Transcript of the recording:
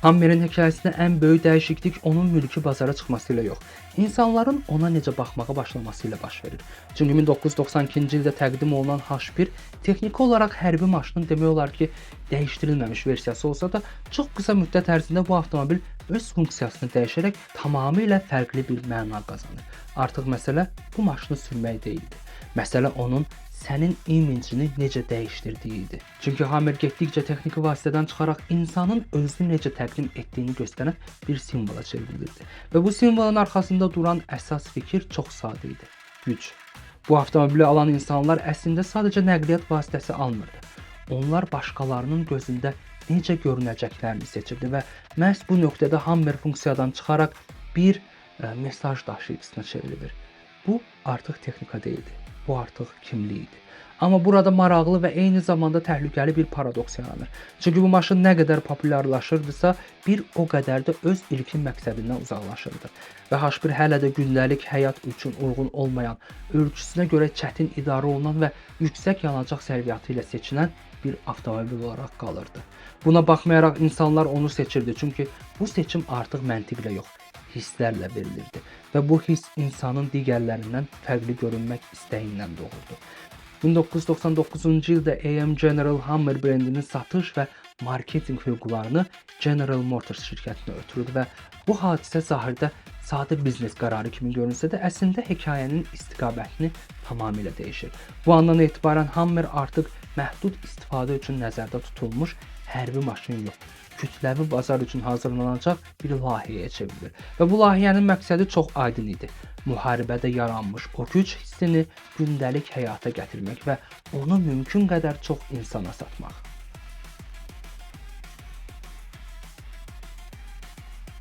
Hummer'in hekayəsində ən böyük dəyişiklik onun mülki bazara çıxması ilə yox, insanların ona necə baxmağa başlaması ilə baş verir. Çünki 1992-ci ildə təqdim olunan H1 texniki olaraq hərbi maşının demək olar ki, dəyişdirilməmiş versiyası olsa da, çox qısa müddət ərzində bu avtomobil öz funksiyasını dəyişərək tamamilə fərqli bir məna qazanır. Artıq məsələ bu maşını sürmək deyildi. Məsələ onun sənin imicini necə dəyişdirdiyi idi. Çünki Hummer getdikcə texniki vasitədən çıxaraq insanın özünü necə təqdim etdiyini göstərən bir simvola çevrilirdi. Və bu simvolun arxasında duran əsas fikir çox sadə idi: güc. Bu avtomobili alan insanlar əslində sadəcə nəqliyyat vasitəsi almırdı. Onlar başqalarının gözündə necə görünəcəklərini seçirdi və məhz bu nöqtədə Hummer funksiyadan çıxaraq bir mesaj daşıyıcısına çevrilir. Bu artıq texnika deyildi. Bu artıq kimlik idi. Amma burada maraqlı və eyni zamanda təhlükəli bir paradoks yaranır. Çünki bu maşın nə qədər populyarlaşırdısa, bir o qədər də öz ilkin məqsədindən uzaqlaşırdı. Və H1 hələ də gündəlik həyat üçün uyğun olmayan, ölçüsünə görə çətin idarə olunan və yüksək yanacaq sərfiyyatı ilə seçilən bir avtomobil olaraq qalırdı. Buna baxmayaraq insanlar onu seçirdi, çünki bu seçim artıq məntiqlə yox, hisslərlə verilirdi və bu hiss insanın digərlərindən fərqli görünmək istəyindən doğurdu. 1999-cu ildə AM General Hummer brendinin satış və marketinq hüquqlarını General Motors şirkətinə ötürürdü və bu hadisə zahirdə sadə biznes qərarı kimi görünsə də, əslində hekayənin istiqamətini tamamilə dəyişir. Bu andan etibarən Hummer artıq məhdud istifadə üçün nəzərdə tutulmuş hərbi maşın yox, kütləvi bazar üçün hazırlanacaq bir layihəyə çevrilir. Və bu layihənin məqsədi çox aydın idi: müharibədə yaranmış o güc hissini gündəlik həyata gətirmək və onu mümkün qədər çox insana satmaq.